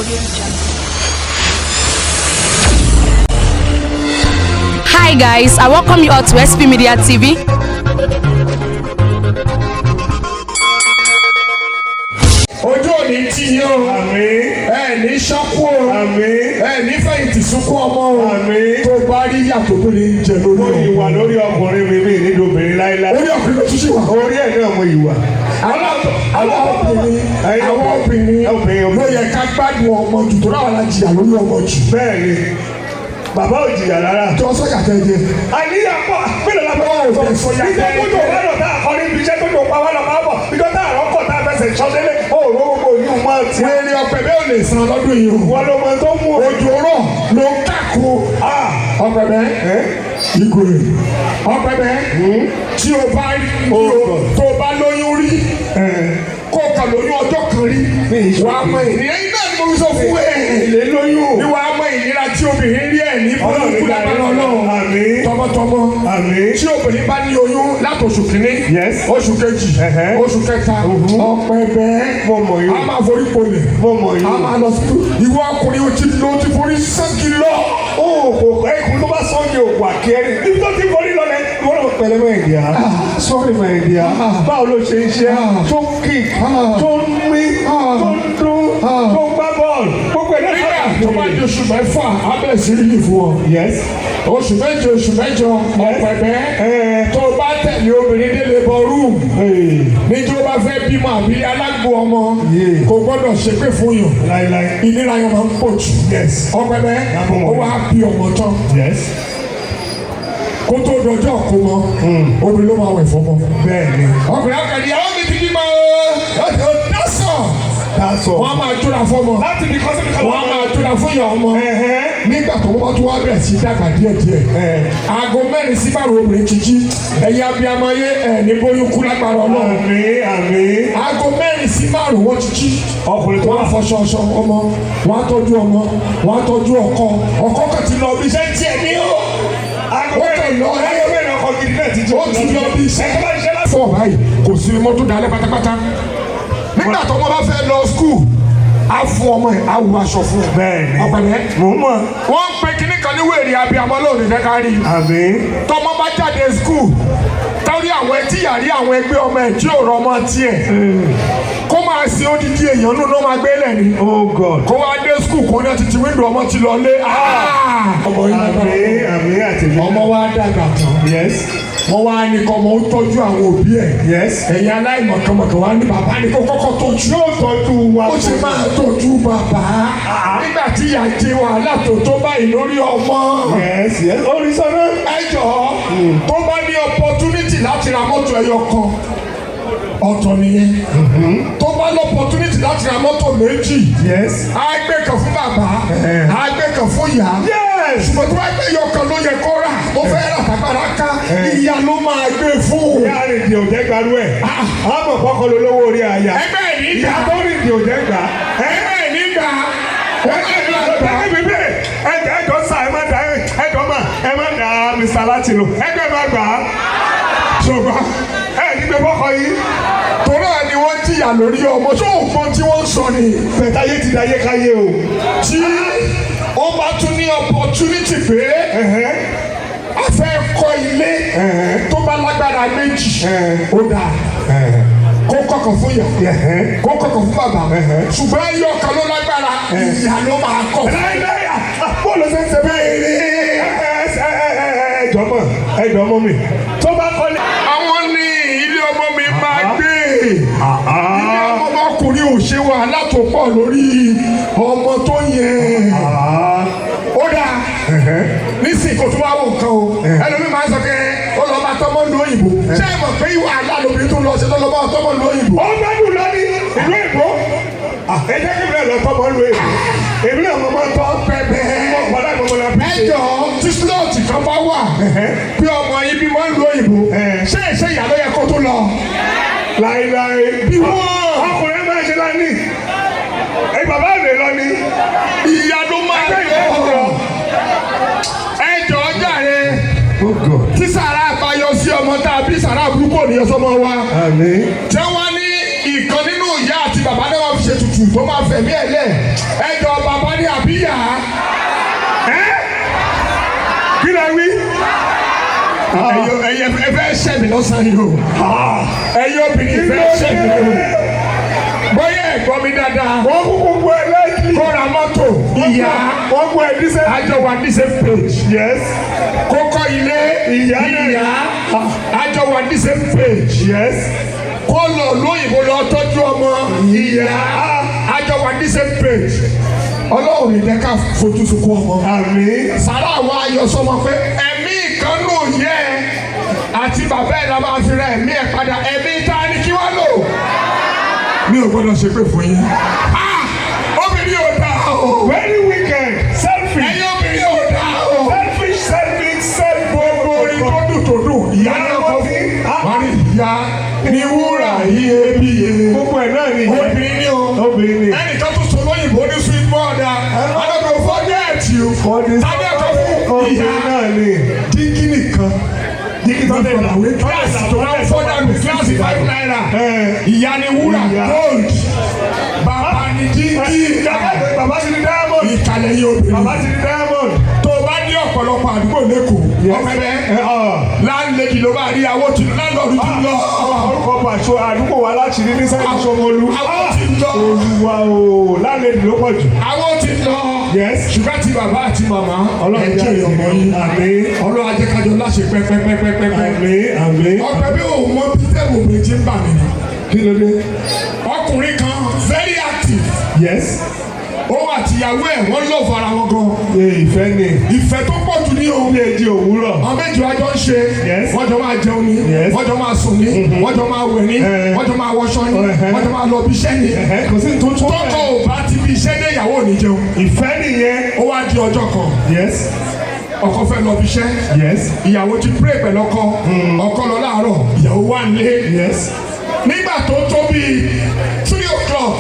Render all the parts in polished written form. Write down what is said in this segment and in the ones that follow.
Audio Jungle. Hi guys, I welcome you all to SP Media TV. Ojú òní tí yín o. Àmín. Ẹ ní ṣánkú o. Àmín. Ẹ ní fẹ̀yìntì sunkún ọmọ o. Àmín. Tó bá rí yàtọ̀ tó lè ń jẹ lórí Mo ọmọ. ìwà lórí ọkùnrin mi mi nídìí obìnrin láíláí. Orí ọkùnrin ló tún ṣì wà. Orí ẹ̀ náà mo ìwà. Àwọn obìnrin, àwọn obìnrin Obìnrin. ló yẹ ká gbádùn ọmọ jù tó ráwọ̀ la jìyà lórí ọmọ jù. Bẹ́ẹ̀ni, bàbá ò jìyà rárá. Jọ sọ́jà tẹ́ jẹ. Àníyàn pọ̀ mélòó la fẹ́ Ó fẹ́ sọ yà Iṣẹ́ tó dùn wá lọ tá a kọ́ níbi iṣẹ́ tó dùn pa wá lọ máa bọ̀. Ìjọ tá a rọ́kọ̀ tá a fẹsẹ̀ sọ́délé. Ó rò gbogbo yìí mọ́ ti. Wẹ́rẹ́ ọ̀pẹ bẹ́ẹ̀ ò lè san lọ́dún yìí o. Wọ́n ló mọ tó mú o. Òjò rọ̀ ló ń kàkó. Ọ̀pẹ bẹ́ẹ̀ ìgò rẹ̀. Ọ̀pẹ bẹ́ẹ̀ tí o bá tó o bá lóyún rí, kó o kàn lóyún ọjọ́ kan rí, wàá mọ ìnira iná ni mo fi sọ fún ẹ. Ilé lóyún. Ní wàá mọ ìnira tí obìnrin rí ẹ ní burúkú lágbára Ọlọ́run. Àmín. Tọmọtọmọ. Àmín. Tí obìnrin bá ní oyún láti oṣù kìíní, Yes. oṣù kejì, oṣù kẹta, ọ̀pẹ bẹ́ẹ̀ Mo mọ̀ yín. a máa forí polè, Mo mọ̀ yín. a máa lọ sí ìwọ ọkùnrin, o ti lọ ti forí sẹ́ńkì lọ. Ó kò ẹkùn tó bá sọ ní òkú àkẹ́rì. Ibi tó ti forí lọlẹ̀, wọ́n lọ pẹ̀lẹ́ mọ́ ìdíyà. Sọ́ọ̀rì mọ́ ìdíyà. Báwo ló ṣe ń ṣe? Tó ń kick, tó ń mí, tó ń dún, tó ń gbá bọ́ọ̀lù. Gbogbo ẹ̀ Nígbà náà. tó bá di oṣù 6, a bẹ̀rẹ̀ sí rí fún ọ. Yes. Oṣù 7, oṣù 8, ọ̀pẹ bẹ́ẹ̀ tó bá tẹ̀lé obìnrin délé bọ rúùmù níjó bá fẹ́ bímọ àbí alágbo ọmọ, Yeah. kò gbọ́dọ̀ ṣépè fún yàn. Láíláí. Ìnira yẹn máa ń pọ̀ jù. Yes. Ọ̀pẹ bẹ́ẹ̀ Lábọ̀ ó wọ̀nyí. wá bí ọmọ tán, Yes. kó tó dọjọ́ kó mọ, obìnrin ló máa wẹ̀ fọmọ. Bẹ́ẹ̀ni. Ọkùnrin akẹ́ni ìyàwó mi ti bímọ o, dásọ̀. That's all. Wọ́n á máa jóra fọmọ, Láti bí kọ́sí bí wọ́n á máa jóra fún ìyá ọmọ. Nígbà tó wọ́n bá tún wá bẹ̀rẹ̀ sí dàgbà díẹ̀díẹ̀, aago 4 sí 5 obìnrin ti jí. Ẹ̀yin abiyamọ yé ẹ̀ ní bóyún kú lágbára Ọlọ́run. Àmín, àmín. Aago 4 sí 5 wọ́n ti jí. Ọkùnrin tó Wọ́n á fọṣọ ọṣọ ọmọ, wọ́n á tọ́jú ọmọ, wọ́n á tọ́jú ọkọ. Ọkọ kan ti lọ bí iṣẹ́ tiẹ̀ ní o. Aago Ó kàn mẹ́rin lọ ẹ́. 4 ọkọ̀ gidi náà ti jẹ́. Ó ti lọ bí iṣẹ́. Ẹ bá ṣiṣẹ́ láti. Fọ báyìí, kò sí mọ́tò dalẹ̀ pátápátá. Nígbà tó ọmọ bá fẹ́ lọ school, á fún ọmọ ẹ̀, á wọ aṣọ fún ẹ. Bẹ́ẹ̀ni. Ọ̀pẹ̀lẹ̀. Mò ń mọ̀. Wọ́n ń pe kinní kan ní wèrè abiyamọ lónìí fẹ́ ká rí i. Àmín. Tọmọ bá jáde school, táwọn àwọn ẹtí yàrí àwọn ẹgbẹ́ ọmọ ẹ̀ tí ò rọ ọmọ tiẹ̀, kó máa sin odidi èèyàn nù ló máa gbé lẹ̀ ni. Oh God. Kó wá dé school, kó ní ọtí ti window, ọmọ ti lọ lé. Ọmọ yìí lágbára. Àmín, àmín àtẹ̀mí. Ọmọ wa dàgbà tán, Yes. wọ́n wá ní kọ́ ọmọ ó tọ́jú àwọn òbí ẹ̀. Yes. Ẹ̀yin aláìmọ̀kànmọ̀kàn wá ní bàbá ní kó kọ́kọ́ tọ́jú. Yóò tọ́jú wa. Ó ṣe máa tọ́jú bàbá nígbà tí ìyá jẹ wàhálà tó tó báyìí lórí ọmọ? Yes. Orí sọ́nà. Ẹ jọ̀ọ́, tó bá ní opportunity láti ra mọ́tò ẹyọ kan, ọ̀tọ̀ nìyẹn. Tó bá ní opportunity láti ra mọ́tò méjì, Yes. á gbé kan fún bàbá, á gbé kan fún ìyá. Yes. Ṣùgbọ́n tó bá gbé ẹyọ kan ló yẹ kó rà, ó fẹ́ rà tàgbàrà ká, ìyá ló máa gbé fún. Ìyá rìn di òjẹ́ gbarú ẹ̀. Àmọ̀ kọ́kọ́ ló lówó orí àyà. Ẹgbẹ́ ẹ̀ ní Ìyá gbà. tó rìn di òjẹ́ gbà. Ẹgbẹ́ ẹ̀ ní gbà. Ẹgbẹ́ ẹ̀ ní gbà. Ẹgbẹ́ mi bẹ́ẹ̀ ẹjọ́ sà, ẹ má dà, ẹjọ́ mà, ẹ má dà Mr. Latino. Ẹgbẹ́ má gbà á. Ṣùgbọ́n Ẹ ní gbé bọ́kọ yìí. torí ẹ̀ ni wọ́n jìyà lórí ọmọ tó nǹkan tí wọ́n ń sọ ni. Bẹ̀tà ayé ti da ayé káyé o. Tí ó bá tún ní opportunity pé a fẹ́ kọ́ ilé, tó bá lágbára méjì, ó dáa kó kọ̀kọ̀ fún ìyá, kó kọ̀kọ̀ fún bàbá. Ṣùgbọ́n ẹyọ kan ló lágbára, ìyá ló máa kọ̀. Láíláí, bóòlù ṣe ń ṣe bẹ́ẹ̀ ni. Ẹjọ́ mọ̀, ẹjọ́ mọ̀ mi. Tó bá kọ́lé. Àwọn ní ilé ọmọ mi máa gbé ilé ọmọ. Ọmọkùnrin ò ṣe wàhálà tó pọ̀ lórí ọmọ tó yẹ. Ó dáa nísìnyí, kò tún wá wò nǹkan o. Ẹlòmíì máa ń sọ pé ó lọ bá tọmọ lu òyìnbó. Ṣé ẹ mọ̀ pé wàhálà lóbìnrin tó lọ ṣe tó lọ bá tọmọ lu òyìnbó? Ó gbádùn lọ ní ìlú èbó. Ẹ jẹ́ kí mi náà lọ tọ́mọ lu èbó. Èmi náà mo máa ń tọ́ Pẹpẹ. Mo kọ́ láì mọ́ mọ́ Ẹ jọ, tí slot kan bá wà pé ọmọ yìí bí wọ́n lu òyìnbó, ṣé ìṣe ìyá ló yẹ kó tó lọ? Láíláí. Bí wọ́n Ọkùnrin máa ń ṣe lánìí. Ẹ bàbá rẹ̀ lọ ní. Ìyá ló máa Ẹgbẹ́ ìlú lọ. lọ. Ẹ jọ jàre, Oh God. tí sàrà àbáyọ sí ọmọ tá a bí, sàrà burúkú ò ní yọ sọmọ wa. Àmín. Tí wọ́n ní ìkan nínú ìyá àti bàbá náà wọ́n fi ṣe tutù tó máa fẹ̀mí ẹ̀ lẹ̀, ẹ jọ. Ẹyẹ ẹ fẹ́ ṣẹ̀ mí lọ́sàn-án yìí o. Ẹyẹ obìnrin fẹ́ ṣẹ̀ mí o. Bóyá ẹ gbọ́ mi dáadáa. Wọ́n kúkú gbọ́ ẹ lẹ́yìn. Kó ra mọ́tò, ìyá. Wọ́n gbọ́ ẹ dísẹ́. Àjọ wà ní same page. Yes. Kó kọ́ ilé, Ìyá náà. ìyá. Àjọ wà ní same page. Yes. Kó lọ lóyìnbó lọ tọ́jú ọmọ, ìyá. Àjọ wà ní same page. Ọlọ́run ní jẹ́ ká fojú sunkún ọmọ. Àmín. Sàrà àwọn ayọ̀ sọmọ pé ẹ̀mí ìkànnù yẹ àti bàbá ẹ̀ la máa fi ra ẹ̀mí ẹ̀ padà. Ẹ̀mí ta ni kí wá lò? Mi ò gbọ́dọ̀ ṣépè fún yín. Ah! Obìnrin ò dáa o. Very wicked. Selfish. Ẹ̀yin obìnrin ò dáa o. Selfish, selfish, self. Gbogbo orin tó dùn tó dùn, ìyá náà kọ fún. Wọ́n ní ìyá ní wúrà iyebíye. Gbogbo ẹ̀ náà ni ìyá. Obìnrin ni o. Obìnrin ni. Ẹnìkan tó sọ lóyìnbó ní sweet mother. I no go forget you. Tàbí ẹ̀kọ́ fún ìyá. Obìnrin náà ni. Dígí nìkan. Dígí tó dé Ìwé kíláàsì tó máa ń fọ́ dànù, kíláàsì 5 naira. Ìyá ni wúrà, gold. Bàbá ni dígí. Bàbá ti di diamond. Ìkàlẹ̀ yìí obìnrin. Bàbá ti di diamond. Tó o bá ní ọ̀pọ̀lọpọ̀ àdúgbò lẹ́kọ̀ọ́, ọ̀pẹ̀bẹ̀ landlady ló máa rí àwọn tí landlord ti lọ. Orúkọ pàṣọ àdúgbò wa láti rí ní sáyẹn Ṣómólú. Àwọn ti lọ. Olúwa o, landlady ló pọ̀ jù. Àwọn ti lọ. Yes. Ṣùgbọ́n ti bàbá àti màmá, Ọlọ́run ẹ jẹ́ ọmọ yín. Àmín. Ọlọ́run á jẹ́ kájọ láṣẹ pẹ́pẹ́pẹ́pẹ́pẹ́. Àmín, àmín. Ọpẹ bí òun mọ Peter obìnrin ti ń bà mí ni. Kí ló dé? Ọkùnrin kan very active. Yes. Òun àtìyàwó ẹ̀ wọ́n love ara wọn gan. Ee, ìfẹ́ ni. Ìfẹ́ tó pọ̀ jù ní o. Ilé èjì òwúrọ̀. Àwọn méjì wa jọ ń ṣe. Yes. Wọ́n jọ máa jẹun ni. Yes. Wọ́n jọ máa sùn ni. Wọ́n jọ máa wẹ̀ ni. Eh. Wọ́n jọ máa wọṣọ ni. Eh. Wọ́n jọ máa lọ bí iṣẹ́ ni. Ẹ̀hẹ́, kò sí tuntun. Tọkọ ò bá ti bí iṣẹ́ dé, ìyàwó ò ní jẹun. Ìfẹ́ nìyẹn. Ó wá di ọjọ́ kan. Yes. Ọkọ fẹ́ lọ bí iṣẹ́. Yes. Ìyàwó ti pray pẹ̀lú ọkọ. Ọkọ lọ láàárọ̀, ìyàwó wà nílé. Yes. Nígbà tó tó bíi 3 o'clock,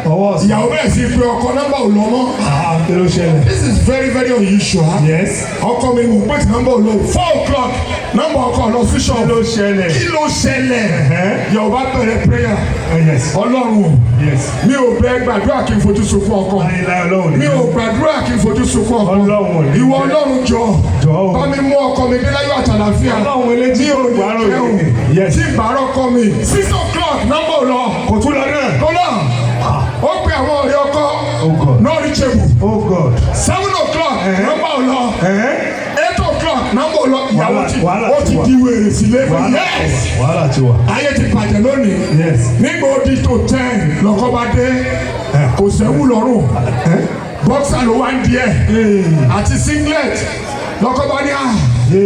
Ọwọ́ ọ̀sán. ìyàwó bẹ̀rẹ̀ sí pé ọkọ, nọ́mbà ò lọ mọ́. Ah, kí ló ṣẹlẹ̀? This is very very unusual. Yes. Ọkọ mi mò ń pè tí nọ́mbà ò lọ. 4 o'clock, nọ́mbà ọkọ lọ sí Kí ṣọ́ọ̀bù. ló ṣẹlẹ̀? Kí ló ṣẹlẹ̀? Ìyàwó bá bẹ̀rẹ̀ prayer. Yes. Ọlọ́run o, Yes. mi ò bẹ gbàdúrà kí n fojú sunkún ọkọ. Ayélujára Ọlọ́run Mi ni. ò gbàdúrà kí n fojú sunkún ọkọ. Ọlọ́run ò ní Ìwọ jẹ́. Ọlọ́run, jọ Jọ o. bá mi mú ọkọ mi dé láyọ̀ àtàlàfíà. Ọlọ́run eléjì Mi ò lè gbàrò jẹun yìí. Yes. tí ìbárọ̀ kọ mi. 6 o'clock, nọ́mbà ò lọ. Kò tún lọ náà. Kó lọ. Ó pe àwọn ọ̀rẹ́ ọkọ. Oh God. Not reachable. Oh God. 7 o'clock, nọ́mbà ò lọ. Ẹ̀hẹ́. 8 o'clock, nọ́mbà ò lọ. Ìyàwó ti Wàhálà ó ti ti wà. di wèrè sílé. Yes. Wàhálà ti wà. Ayé ti bàjẹ́ lónìí. Yes. Nígbà ó di tó 10, lọ́kọ́ bá dé. Kò sẹ́wù lọ́rùn, boxer ló wá ń díẹ̀ àti singlet. Lọ́kọ́ bá ní à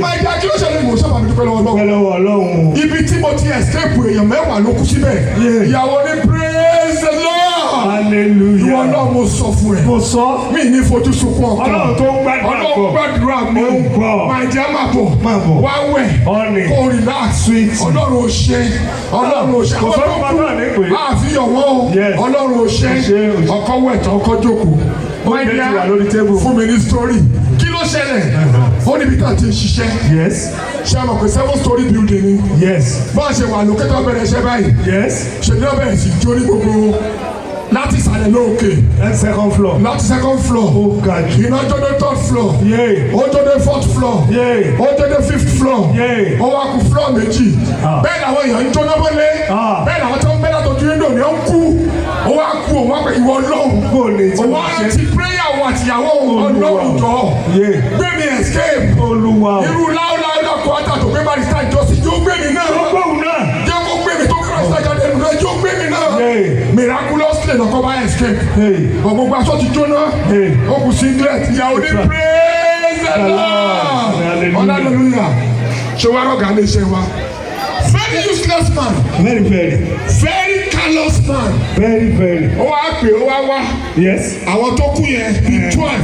máa jẹ́ kí ló ṣẹlẹ̀? Mò ń sábà mi dúpẹ́ lọ́wọ́ lọ́wọ́. Dúpẹ́ lọ́wọ́ Ọlọ́run. Ibi tí mo ti escape, èèyàn 10 ló kú síbẹ̀. Yeah. Ìyàwó ní praise the Lord. Hallelujah. Ìwọ náà, mo sọ fún ẹ, Mo sọ. mi ní fojú sunkún ọkọ. Ọlọ́run tó ń gbàdúrà Ọlọ́run kọ. gbàdúrà mi. Ó ń gbọ́. Máa jẹ́ máa bọ̀. Máa bọ̀. Wá wẹ̀. Ọ̀nì. Kó relax. Sweet. Ọlọ́run ò ṣe, Ọlọ́run ò ṣe. Kò Àwọn sọ́run tó bàbá kú ní pé. àfihàn wọn o. Yes. Ọlọ́run ò ṣe. Ò ṣe, ò ṣe. Ọkọ wẹ̀ tán, ọkọ jókòó. Oúnjẹ ti wà lórí table. Fún mi ní story, kí ló ṣẹlẹ̀? Ó níbi tá a ti ń ṣiṣẹ́. Yes. Ṣé a mọ̀ pé seven story building ni? Yes. Bá a ṣe wà lókè tó bẹ̀rẹ̀ iṣẹ́ báyìí, Yes. ṣe ní ọbẹ̀ sì jó ní gbogbo láti ìsàlẹ̀ lóòkè. That's second floor. Láti second floor, Ó ga jù. iná jó dé third floor. Yay. Ó jó dé fourth floor. Yay. Ó jó dé fifth floor. Yay. Ó wá kù floor méjì. Ah. Bẹ́ẹ̀ làwọn èèyàn ń jóná mọ́lé. Ah. Bẹ́ẹ̀ làwọn tó ń bẹ́ látọjú window ni ó ń kú. Ó wá kú òun wá pé ìwọ Ọlọ́run. Bó lè tí Òun wọ́n á ṣe. ti prayer òun àtìyàwó òun. Ọlọ́run, jọ, Yay. gbé mi escape. Olúwa o. Irú láúláú lọ́kọ̀ ọ́tà tó gbé barrister ìjọsìn, yóò gbé mi náà. Ó gbóhùn náà. Jẹ́ kó gbé mi tó gbé barrister jáde ẹnu náà, yóò gbé mi náà. Yay. Miraculously, lọ́kọ́ bá escape. Hey. Gbogbo aṣọ ti jóná. Hey. Ó kù singlet. Ìyàwó ní praise the Lord. Hallelujah. Hallelujah. Ṣé wàá rọ̀gà lè ṣe wa? Very useless man. Very very. Very callous man. Very very. Ó wá pè, ó wá wá. Yes. Àwọn tó kú yẹn bíi 12.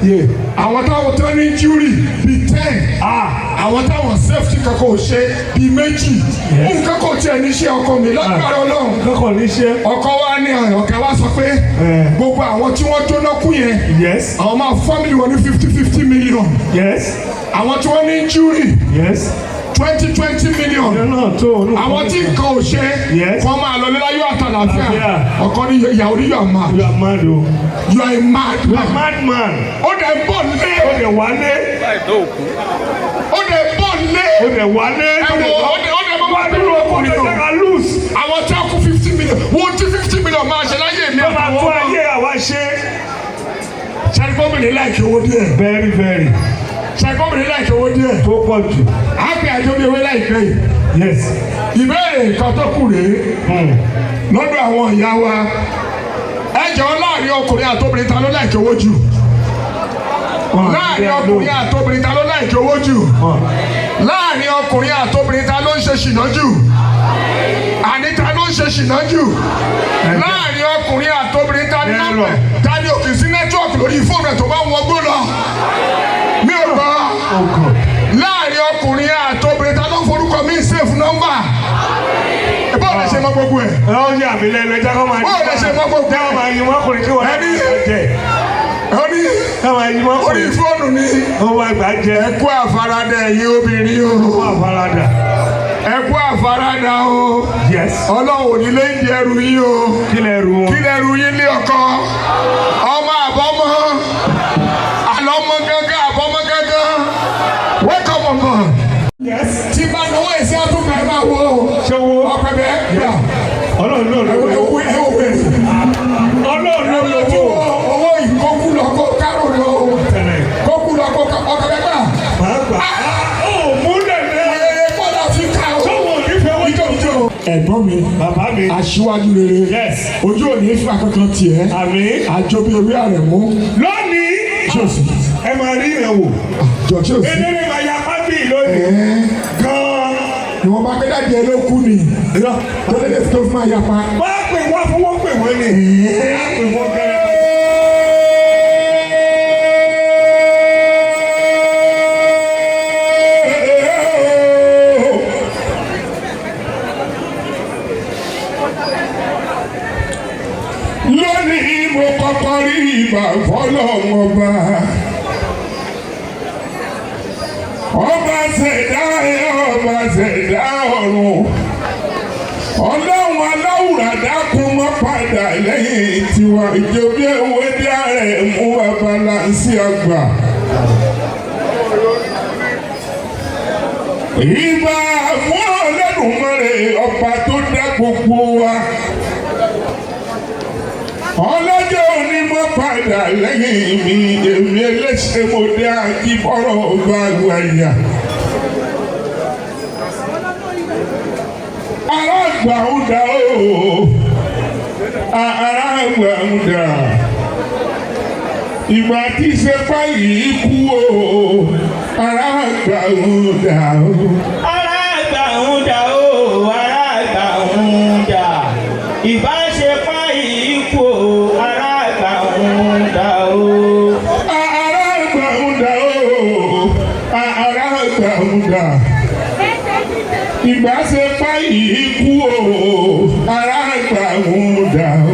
Yeah. Àwọn táwọn tó ní injury bíi 10. Ah. Àwọn táwọn safety kankan ò ṣe bíi méjì. Nǹkan kò tiẹ̀ ní ṣe ọkọ mi lágbára Ọlọ́run. Kọ́kọ́ ní ṣe. Ọkọ wa ní ọ̀gá wa sọ pé Eh. gbogbo àwọn tí wọ́n jóná kú yẹn, Yes. àwọn máa family wọn ní 50-50 million. Yes. Àwọn tí wọ́n ní injury, Yes. 20-20 million. Ìyẹn náà tó olú. Àwọn tí nǹkan ò ṣe, Yes. kọ́ máa lọ níláyọ̀ àtàlàfíà. Àlàáfíà. Ọkọ ní ìyàwó ní, you are mad. You are mad o. You are a mad You are man. mad man. Ó dẹ̀ ń bọ̀ nílé. Ó lè wálé. Ó dẹ̀ ń bọ̀ nílé. lé. Ó dẹ̀ wálé. Ẹ wo ó dẹ̀ mọ́ Wá dúró owó tó jẹ́ ká lose. Àwọn tí wọ́n kú 50 million, wọ́n tí 50 million máa ṣe láyé mi Ó máa àtàwọn tún ọmọ. ayé àwa ṣe. Ṣẹ́ni gómìnà láìkí owó díẹ̀. Very very. Ṣẹ́ni gómìnà láìkí owó díẹ̀. Tó pọ̀ jù. Á pè àjọ bí ewé láìpẹ́ yìí. Yes. Ìbéèrè kan tó kù rèé lọ́dọ̀ àwọn ìyá wa. Ẹ jọ̀ọ́, láàrin ọkùnrin àtobìnrin, ta ló like owó jù? Láàrin ọkùnrin àtobìnrin, ta ló like owó jù? Láàrin ọkùnrin àtobìnrin, ta ló ń ṣe ṣìnà jù? Àní ta ló ń ṣe ṣìnà jù? Láàrin ọkùnrin àtobìnrin, ta ní nọ́mbà ta ní òkè sí network lórí fóònù ẹ̀ tó bá ń wọgbó lọ? Mi ò gbọ́. Láàrin ọkùnrin àtobìnrin, ta ló ń forúkọ mi save nọ́mbà? Báwo lè ṣe mọ gbogbo ẹ̀? Ẹ ó yà mí lẹ́nu, ẹ jẹ́ kó máa Báwo lè ṣe mọ gbogbo jẹ́ kó ẹ̀? máa yin mọ́kùnrin kí wọ́n Ẹni- gbà jẹ. Ó ní Kó máa yin orí mọ́kùnrin fóònù ni. kó máa gbà jẹ. Ẹ kú àfaradà, ẹ̀yin obìnrin o. Kó àfaradà. Ẹ kú àfaradà o. Yes. Ọlọ́run ò ní lè ń di ẹrù yín o. Kí lẹ rú wọn? Kí lẹrù yín lé ọkọ? Ọmọ àbọ̀mọ́, àlọ́mọ gángan, àbọ̀mọ́ gángan. Welcome on board. Yes. Tí bá náwó èsì àtúntò, ẹ máa wo. Ṣé wo? Ọpẹ bẹ́ẹ̀ gbà. Ọlọ́run náà ló Ẹ lówó. wo, ẹ wo bẹ́ẹ̀. Ọlọ́run ló Ẹ wo lówó. owó ìkókù lọ kó kárò lọ. Tẹ̀lé. Kókù lọ kó ọkọ bẹ́ẹ̀ gbà. Màá gbà. Ó múlẹ̀ lẹ́. Èrè kọ́lá fi ká o. Sọ́wọ́n ò ní fẹ́ wọ́n jọ. Ẹ̀gbọ́n mi, Bàbá mi. aṣíwájú rere. Yes. Ojú òní fún akẹ́kọ̀ọ́ tiẹ̀. Àmín. Àjọbí orí àrẹ̀ mú. Lónìí. Ṣòsì. Ẹ máa rí ìrànwọ́. Jọ ṣòsì. Eléré máa ya pábì lónìí. Ẹ̀ẹ́ Gan-an. Ìwọ̀n bá gbẹ́dá díẹ̀ ló kú ni. Tó lè tó fún àyàpá. Wọ́n á pè wọ́n fún wọ́n pè wọ́n ni. Wọ́n á pè wọ́n gẹ́rẹ́. Lónìí mo kọ́kọ́ rí ìbà fọlọ́run ọba. Ọba ṣẹ̀dá ẹ̀, ọba ṣẹ̀dá ọ̀run. Ọlọ́run aláwùrà, dákun mọ́ padà lẹ́yìn tiwa. Ìjọba ewé dí ààrẹ mú babaláńsí àgbà. Ìbà fún Olódùmarè, ọba tó dá gbogbo wa. Ọlọ́jọ́ onímọ̀ padà lẹ́yìn mi, èmi ẹlẹ́sẹ̀ mo dé àjíbọ̀rọ̀ ọba àgbàyà. Alágbà ń dà ó, alágbà ń dà. Ìgbà tí sẹ́pà yìí kú o, alágbà ń dà ó. Ará àgbà ń dà ó, ará àgbà ń dà. Ìbáṣepọ̀ yìí kú o, ará àgbà ń dà ó. Alágbà ń dà ó, alágbà ń dà. Ìgbà sẹ́pà yìí kú o, alágbà ń dà ó.